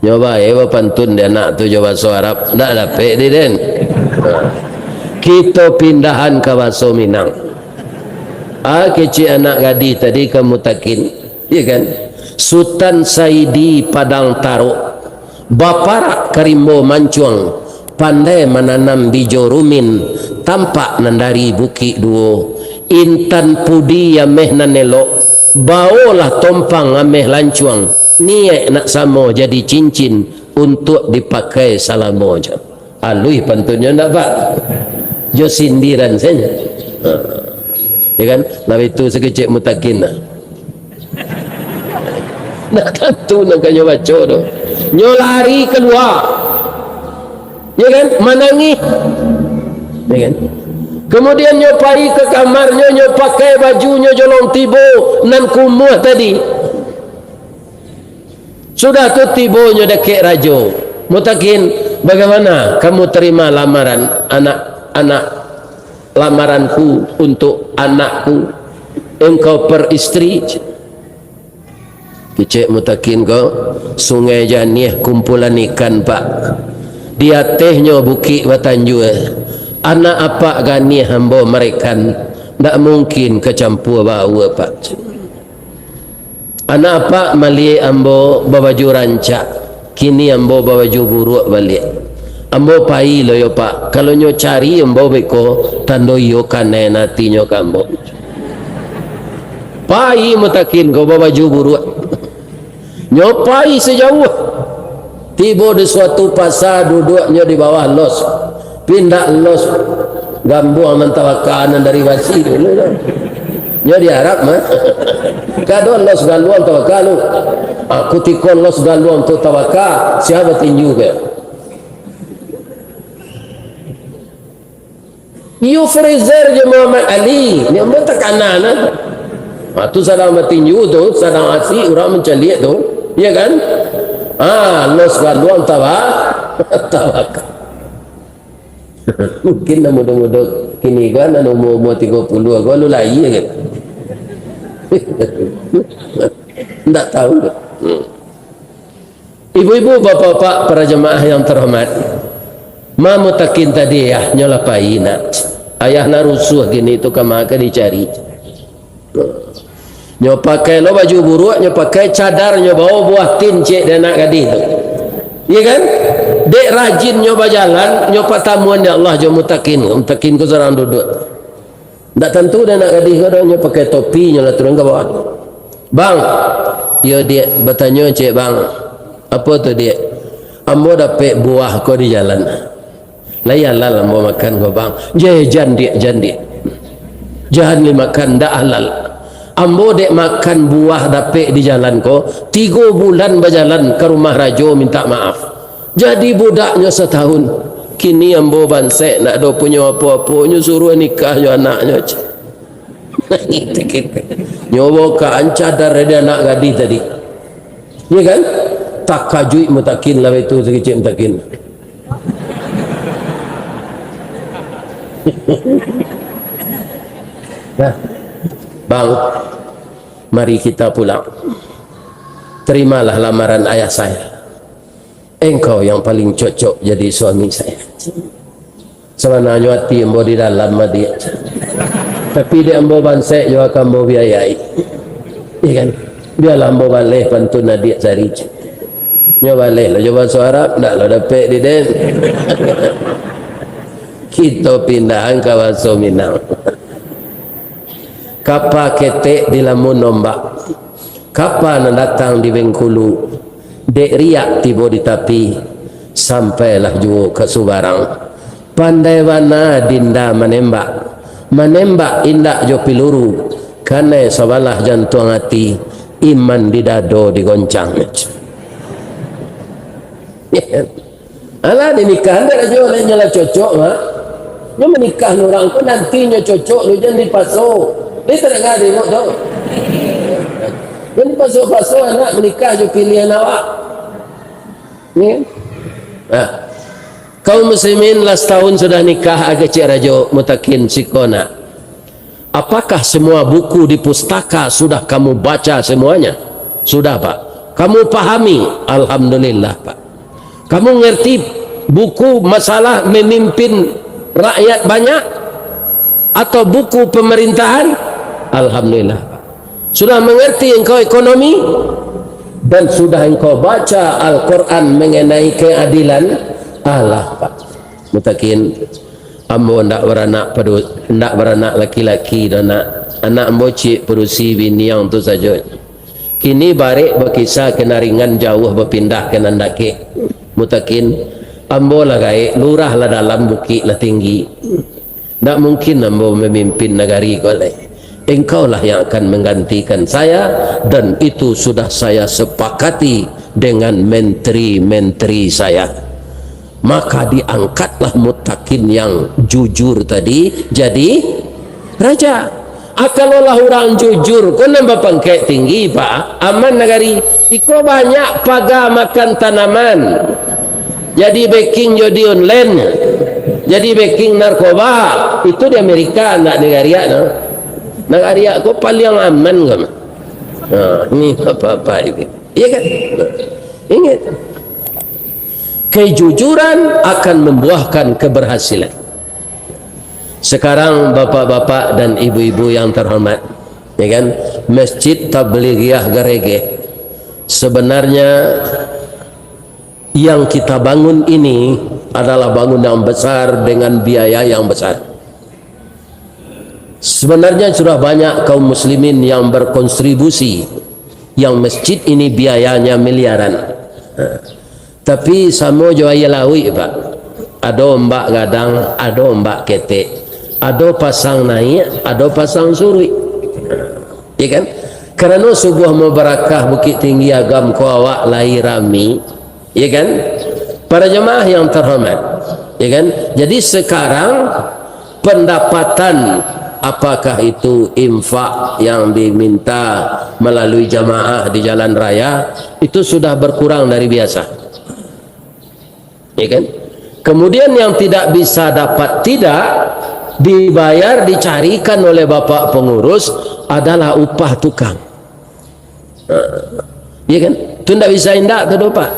Nyo bae bapantun di anak tu jo bahaso Arab, ndak dapek di den. Ha. Kito pindahan ka bahaso Minang. Ah, kecek anak gadih tadi ka Mutakin, ya kan? Sutan Saidi Padang Tarok, baparak ka rimbo mancuang, pandai mananam bijo rumin, tampak nan dari Bukik Duo. Intan pudi ameh nan elok, baolah tompang ameh lancuang. Niaik nak samo jadi cincin, untuak dipakai salamonyo. Aluih pantunnyo ndak, Pak? Jo sindiran sajo. Ha. Ya kan? Lah itu sakecek Mutakin lah. Ndak tantu nan ka nyo baco tu. Nyo lari kalua. Ya kan? Manangih. Ya kan? Kemudian nyo pai ka kamarnyo, nyo pakai bajunyo jolong tibo nan kumuah tadi. Sudah tu, tibonyo dakek rajo. Mutakin, bagaimana kamu terima lamaran anak-anak, lamaranku untuk anakku? Engkau peristri? Kecek Mutakin ko, Sungai Janiah kumpulan ikan, Pak. Di atehnyo Bukik Batanjua. Anak apak ganiah ambo marekan, ndak mungkin ka campua baua, Pak. Anak apak maliek ambo babaju rancak, kini ambo babaju buruak baliak. Ambo pai lo yo, Pak. Kalau nyo cari ambo beko, tando iyo kanai atinyo ka ambo. Pai Mutakin ko babaju buruak. Nyo pai sajauah. Tibo di suatu pasa, duduaknyo di bawah los. Pindah los gambuang nan tabaka nan dari basi dulu tu. Nyo di Arab mah. Kado los galuang tabaka lu. Ah, kutiko los galuang tu tabaka, sia batinju ko? Yufrizer jo Muhammad Ali, nyo ambo takana nah. Ha, tu sadang batinju tu, sadang asik urang mancaliak tu, ya kan? Ha, los galuang taba-, tabaka. Mungkin nan mudo-mudo kini ko, nan umua-umua tigo puluah ko, lalu lahia kan? Ndak tahu. Hmm. Ibu-ibu, bapak-bapak, para jamaah yang terhormat, ma Mutakin tadi, ayah nyo lah pai nak. Ayah lah rusuah kini tu, kama ka dicari. Nyo pakai lo baju buruak, nyo pakai cadar, nyo bao buah tin, cek dek anak gadih tu. Iya kan? Dek rajin nyo bajalan, nyo patamuan dek Allah jo Mutakin. Mutakin ko surang duduak. Ndak tantu dek anak gadih ko doh, nyo pakai topi, nyo lah turun ka bawah. "Bang." "Iyo, Diak." Batanyo cek bang, "Apo tu, Diak?" "Ambo dapek buah ko di jalan." "Lai halal ambo makan ko, Bang?" "Jeh, jan, Diak, jan, Diak. Jan dimakan, ndak halal. Ambo dek makan buah dapek di jalan ko, tigo bulan bajalan ka rumah rajo mintak maaf. Jadi budaknyo satahun. Kini ambo bansek, ndak ado punyo apo-apo, nyo suruah nikah jo anaknyo." Nyo baokan cadar dari anak gadih tadi. Iya kan? Takajuik Mutakin lah itu, sakecek Mutakin. Nah, Bang, mari kita pulang. Terimalah lamaran ayah saya. Engkau yang paling cocok jadi suami saya. Sabananyo ati ambo di dalam, Diak. Tapi dek ambo bansek jo ka ambo biayai. Iya kan? Bialah ambo baleh pantun adiak sari. Nyo baleh lo jo bahaso Arab, ndak lo dapek di den. Kito pindahan ka bahaso Minang. Kapa ketek dilamun ombak, kapa nan datang di Bengkulu, dek riak tibo di tapi, sampailah juo ka subarang. Pandai bana Dinda manembak, manembak indak jo piluru, kanai sabalah jantuang ati, iman di dado digoncang. Alah, dinikah, ndak ado juo lai, nyo lah cocok, ha. Nyo manikah urang ko, nanti nyo cocok tu, jan dipaso. Ni tadanga dek awak tu. Jan dipaso-paso anak manikah jo pilihan awak. Ni kan? Nah. Kaum muslimin, lah satahun sudah nikah, agak ciek rajo, mutakin siko nak. Apakah semua buku di pustaka sudah kamu baca semuanya? Sudah, Pak. Kamu pahami? Alhamdulillah, Pak. Kamu ngerti buku masalah memimpin rakyat banyak atau buku pemerintahan? Alhamdulillah, Pak. Sudah mengerti engkau ekonomi dan sudah engkau baca Al-Quran mengenai keadilan? Alah, Pak. Mutakin, ambo ndak baranak padu-, ndak baranak laki-laki doh, nak. Anak ambo ciek padusi biniang tu sajo. Kini barek bakisa ka nan ringan, jauah bapindah ka nan dakek. Mutakin, ambo lah gaek, lurah lah dalam, bukik lah tinggi. Ndak mungkin ambo mamimpin nagari ko lai. Engkaulah yang akan menggantikan saya, dan itu sudah saya sepakati dengan menteri-menteri saya. Maka diangkatlah mutakin yang jujur tadi jadi raja. Ah, kalau lah urang jujur ko nan bapangkek tinggi, Pak, aman nagari. Iko banyak paga makan tanaman. Jadi backing judi online. Jadi backing narkoba. Itu di Amerika, ndak di nagari awak tu. Nagari awak ko paliang aman ko. Ha, ni apa-apa ini. Iya kan? Ingat. Kejujuran akan membuahkan keberhasilan. Sekarang, bapak-bapak dan ibu-ibu yang terhormat, ya kan, Masjid Tablighiah Garegeh, sebenarnya yang kita bangun ini adalah bangun yang besar dengan biaya yang besar. Sebenarnya sudah banyak kaum muslimin yang berkontribusi, yang masjid ini biayanya miliaran. Ha. Tapi samo jo aia lauik, Pak. Ado ombak gadang, ado ombak ketek, ado pasang naiak, ado pasang suruik. Ya kan? Karano subuah mubarakah Bukittinggi Agam ko awak lai rami, ya kan? Para jemaah yang terhormat, ya kan? Jadi sekarang pendapatan, apakah itu infak yang diminta melalui jamaah di jalan raya, itu sudah berkurang dari biasa. Ya kan? Kemudian yang tidak bisa dapat tidak dibayar, dicarikan oleh bapak pengurus adalah upah tukang. Ha. Ya kan? Tu ndak bisa indak tu doh, Pak.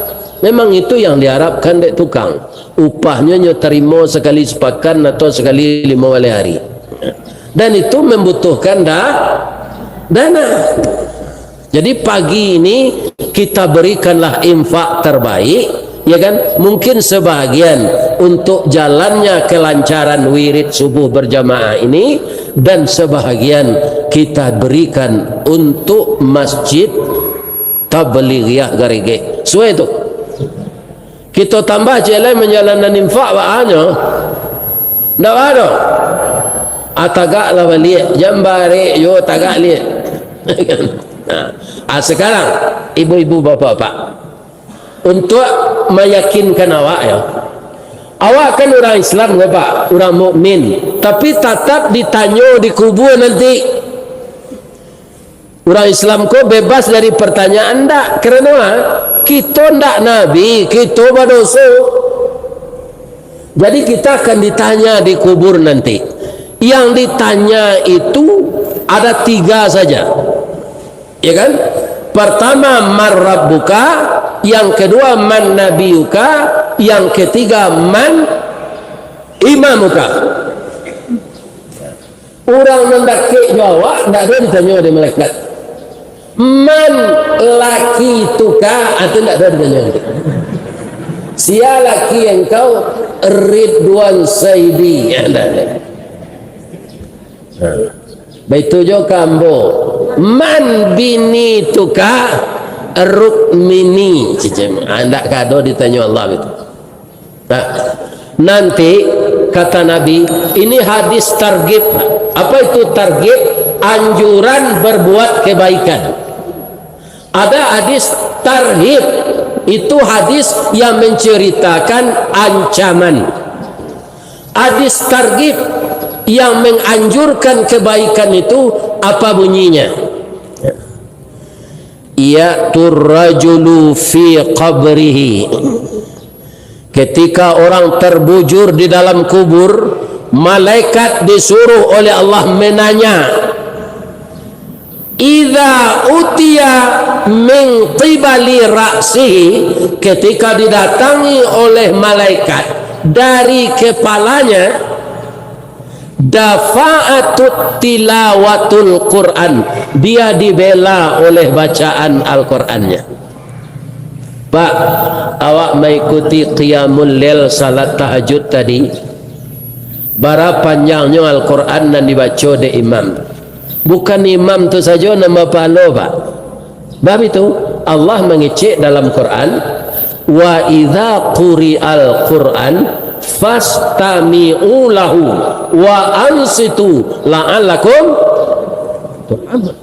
Memang itu yang diharapkan dek tukang. Upahnyo nyo tarimo sakali sapakan atau sakali limo baleh hari. Dan itu membutuhkan da-, dana. Jadi pagi ini kita berikanlah infak terbaik, ya kan? Mungkin sebahagian untuk jalannya kelancaran wirid subuh berjamaah ini, dan sebahagian kita berikan untuk Masjid Tablighiah Garegeh. Suai tu. Kito tambah ciek lai manjalankan infak, baa nyo? Ndak baa doh. Ah, tagaklah baliak, jan barek juo, tagak liak. Nah, ah, sekarang, ibu-ibu, bapak-bapak, untuk meyakinkan awak, ya. Awak kan urang Islam ko, Pak, urang mukmin, tapi tatap ditanyo di kubua nanti. Urang Islam ko bebas dari pertanyaan ndak? Karano, ha, kito ndak nabi, kito badoso. Jadi kita akan ditanya di kubur nanti. Yang ditanya itu ada tiga saja. Ya kan? Pertama, "Man rabbuka?" Yang kedua, "Man nabiyuka?" Yang ketiga, "Man imamuka?" Urang nan dakek jo awak, ndak ado ditanyo dek malaikat. "Man laki tuka?" Ah, tu ndak ado ditanyo. "Sia laki engkau?" "Ridwan Saidi." Ah, ndak ado. Ha. Baitu jo ka ambo. "Man bini tuka?" "Rukmini." Cicim. Ah, ndak ka ado ditanyo Allah baitu. Nah, nanti kata Nabi, ini hadis targhib. Apa itu targhib? Anjuran berbuat kebaikan. Ada hadis tarhib. Itu hadis yang menceritakan ancaman. Hadis targhib yang menganjurkan kebaikan itu, apa bunyinya? Ya'tur rajulu fi qabrihi. Ketika orang terbujur di dalam kubur, malaikat disuruh oleh Allah menanya, "Idza utiya min qibali ra'sihi," ketika didatangi oleh malaikat dari kepalanya, "dafa'atut tilawatul Qur'an," dia dibela oleh bacaan Al-Qur'annya. Pak, awak maikuti qiyamul lail, salat tahajud tadi, bara panjangnyo Al-Qur'an nan dibaco dek imam? Bukan imam tu sajo nan bapahalo, Pak. Bab itu, Allah mangecek dalam Quran, "Wa idza quri'al Qur'an fastami'u lahu wa ansitu la'allakum turhamun."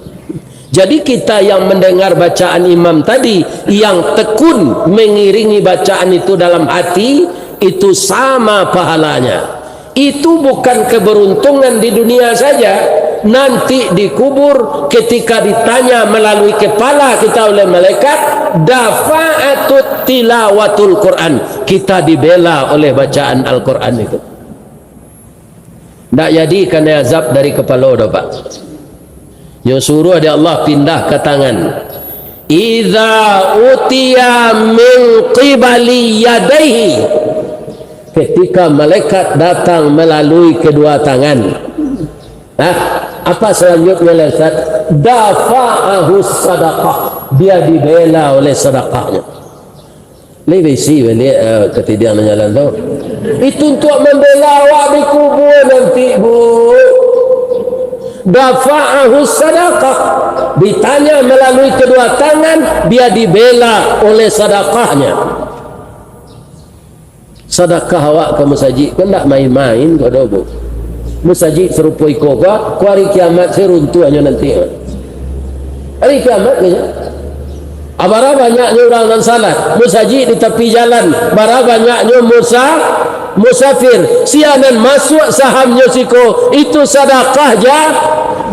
Jadi, kita yang mendengar bacaan imam tadi, yang tekun mengiringi bacaan itu dalam hati, itu sama pahalanya. Itu bukan keberuntungan di dunia saja. Nanti di kubur, ketika ditanya melalui kepala kita oleh malaikat, "Dafa'atut tilawatul Quran." Kita dibela oleh bacaan Al-Quran itu. Ndak jadi kanai azab dari kepala doh, Pak. Nyo suruh dek Allah pindah ka tangan. "Idza utiya min qibali yadaihi." Ketika malaikat datang melalui kedua tangan. Nah, apa selanjutnya, Ustaz? "Dafa'ahu sadaqah." Dia dibela oleh sedekahnya. Lai baisi baliak, eh, katidiang nan jalan tu. Itu untuak mambela awak di kubur nanti, Bu. "Dafa'ahu sadaqah." Ditanya melalui kedua tangan, dia dibela oleh sadakahnya. Sadakah awak ka masajik ko ndak main-main ko doh, Bu. Masajik sarupo iko ko, ko hari kiamat se runtuahnyo nanti. Hari kiamat ko nyo. Bara banyaknyo urang nan salat, musajik di tapi jalan, bara banyaknyo musa-, musafir, sia nan masuak sahamnyo siko, itu sadakah ja-,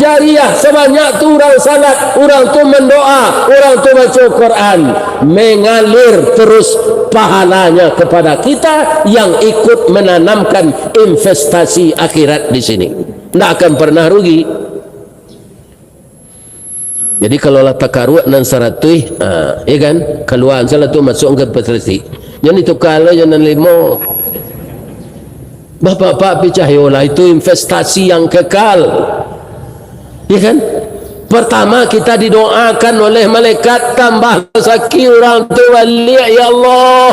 jariah, sabanyak tu urang salat, urang tu mandoa, urang tu baco Quran, mengalir terus pahalanya kepada kita yang ikut menanamkan investasi akhirat di sini. Ndak akan pernah rugi. Jadi, kalau lah takaruak nan saratuih, ha, ya kan? Kalua salah tu masuak ka investasi. Jan dituka lo, jan nan limo. Bapak-bapak, picayolah, itu investasi yang kekal. Ya kan? Pertama, kita didoakan oleh malaikat, "Tambah rasaki urang tu baliak, ya Allah."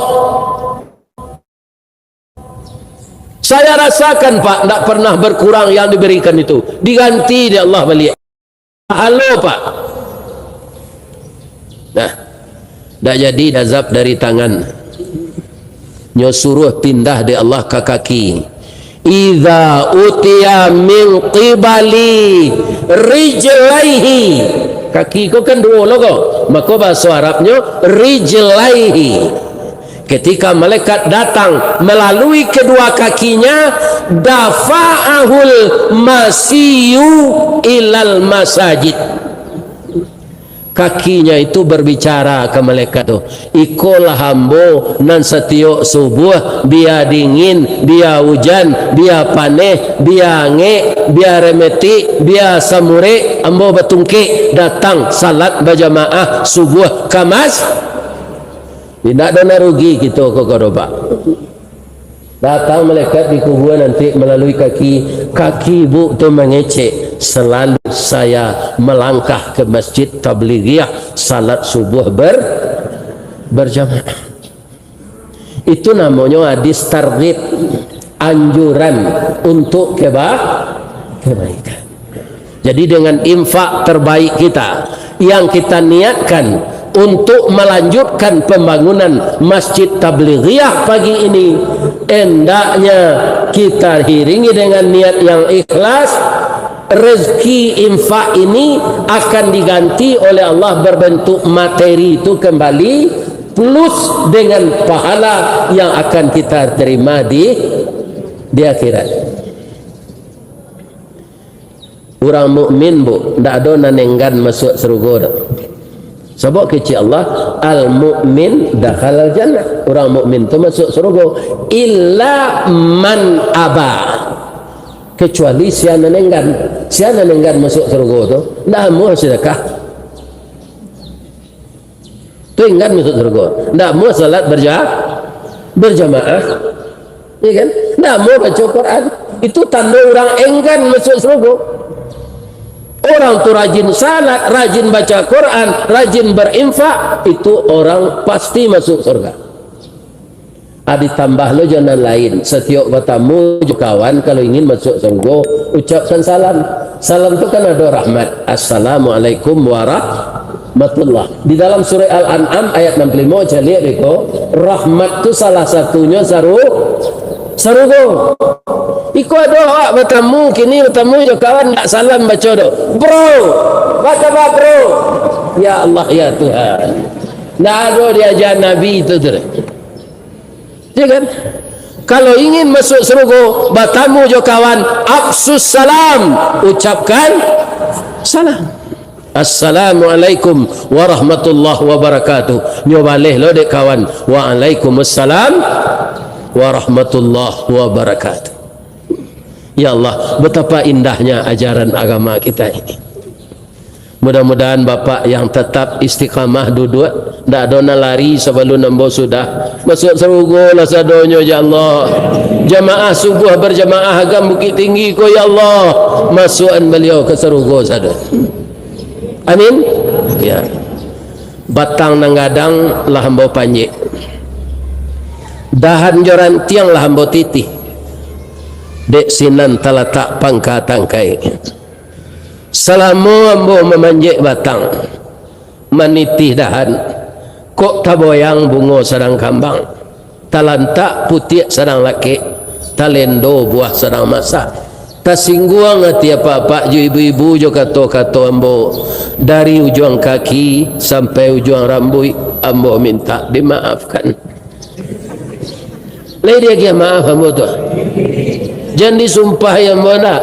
Saya rasakan, Pak, ndak pernah berkurang yang diberikan itu. Diganti dek Allah baliak. Pahalo, Pak. Nah, ndak jadi azab dari tangan. Nyo suruh pindah dek Allah ka kaki. "Idza utiya min qibali rijlaihi." Kaki ko kan duo lo ko. Mako, bahaso Arabnyo rijlaihi. Ketika malaikat datang melalui kedua kakinya, "Dafa'ahul masiyu ilal masajid." Kakinya itu berbicara ka malaikat tu, "Ikolah ambo nan satiok subuah, bia dingin, bia ujan, bia paneh, bia angek, bia remetik, bia samurek, ambo batungkek datang salat bajamaah subuah ka mas-." Indak ado nan rugi kito ko, ko doh, Pak. Datang malaikat di kubua nanti melalui kaki. Kaki ibu tu mangecek, "Selalu saya melangkah ke Masjid Tablighiah salat subuh ber-, berjamaah." Itu namonyo hadis targhib, anjuran untuk keba-, kebaikan. Jadi, dengan infak terbaik kita yang kita niatkan untuk melanjutkan pembangunan Masjid Tablighiah pagi ini, hendaknya kita iringi dengan niat yang ikhlas. Rezeki infak ini akan diganti oleh Allah berbentuk materi itu kembali plus dengan pahala yang akan kita terima di, di akhirat. Urang mukmin, Bu, ndak ado nan enggan masuak sarugo doh. Sabab kecek Allah, "Al-mu'min dakhalal jannah." Urang mukmin tu masuak sarugo. "Illa man aba." Kecuali sia nan enggan. Sia nan enggan masuak sarugo tu, ndak amuah sedekah. Tu enggan masuak sarugo. Ndak amuah salat berja-, berjamaah. Ya kan? Ndak amuah baca Quran. Itu tando urang enggan masuak sarugo. Orang tu rajin salat, rajin baca Quran, rajin berinfak, itu orang pasti masuk surga. Ah, ditambah lo jo nan lain. Satiok batamu jo kawan, kalau ingin masuak sarugo, ucapkan salam. Salam tu kan ado rahmat. "Assalamualaikum warahmatullah." Di dalam surah Al-An'am ayat enam puluh lima, caliak beko, rahmat tu salah satunyo saru-, sarugo. Iko ado awak batamu, kini batamu jo kawan, ndak salam baco doh. "Bro, apa kabar, bro?" Ya Allah, ya Tuhan. Ndak ado diaja Nabi tu, tu. Ya kan? Kalau ingin masuk sarugo, batamu jo kawan, afsus salam, ucapkan salam. "Assalamualaikum warahmatullahi wabarakatuh." Nyo baleh lo dek kawan, "Waalaikumsalam warahmatullahi wabarakatuh." Ya Allah, betapa indahnya ajaran agama kita ini. Mudah-mudahan Bapak yang tetap istiqamah duduak, ndak ado nan lari sabalun ambo sudah. Masuak sarugo lah sadonyo, ya Allah. Jamaah subuh berjamaah Agam Bukittinggi ko, ya Allah, masuakan baliau ka sarugo sadonyo. Amin. Ya. Batang nan gadang lah ambo panjek. Dahan jo rantiang lah ambo titih. Dek sinan talatak pangka tangkai. Salamo ambo mamanjek batang, manitih dahan, kok taboyang bungo sadang kambang, talantak putiak sadang lakek, talendo buah sadang masak. Tasingguang ati apak-apak jo ibu-ibu jo kato-kato ambo, dari ujuang kaki sampai ujuang rambuik, ambo mintak dimaafkan. Lai diagiah maaf ambo tu? Jan disumpahi ambo ndak?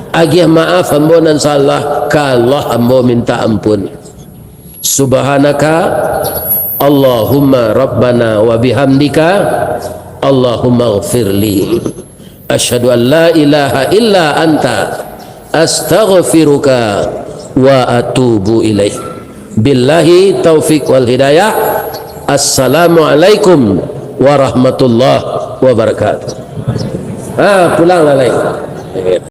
Agiah maaf ambo nan salah, ka Allah ambo minta ampun. Subhanaka Allahumma Rabbana wa bihamdika, Allahumma ghfirli. Asyhadu an la ilaha illa anta, astaghfiruka wa atubu ilaik. Billahi taufik wal hidayah. Assalamualaikum warahmatullahi wabarakatuh. Ha, pulang lah lai.